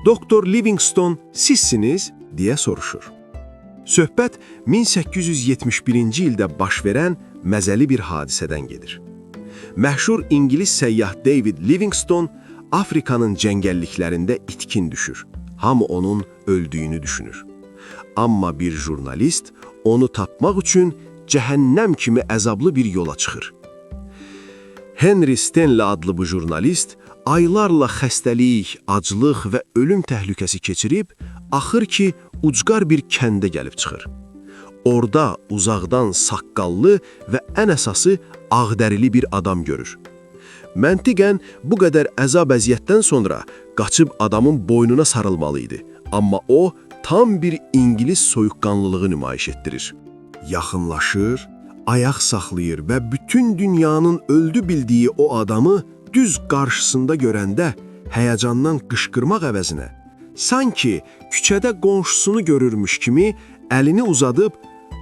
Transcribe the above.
Doktor Livingstone sizsiniz? Deyə soruşur. Söhbət 1871-ci ildə baş verən məzəli bir hadisədən gedir. Məşhur ingilis səyyah David Livingstone Afrikanın cəngəlliklərində itkin düşür. Hamı onun öldüyünü düşünür. Amma bir jurnalist onu tapmaq üçün cəhənnəm kimi əzablı bir yola çıxır. Henry Stanley adlı bu jurnalist aylarla xəstəlik, aclıq və ölüm təhlükəsi keçirib, axır ki, ucqar bir kəndə gəlib çıxır. Orada uzaqdan saqqallı və ən əsası ağdərili bir adam görür. Məntiqən bu qədər əzab əziyyətdən sonra qaçıb adamın boynuna sarılmalı idi. Amma o tam bir İngilis soyuqqanlılığı nümayiş etdirir. Yaxınlaşır, ayaq saxlayır və bütün dünyanın öldü bildiyi o adamı düz qarşısında görəndə həyəcandan qışqırmaq əvəzinə sanki küçədə qonşusunu görürmüş kimi əlini uzadıb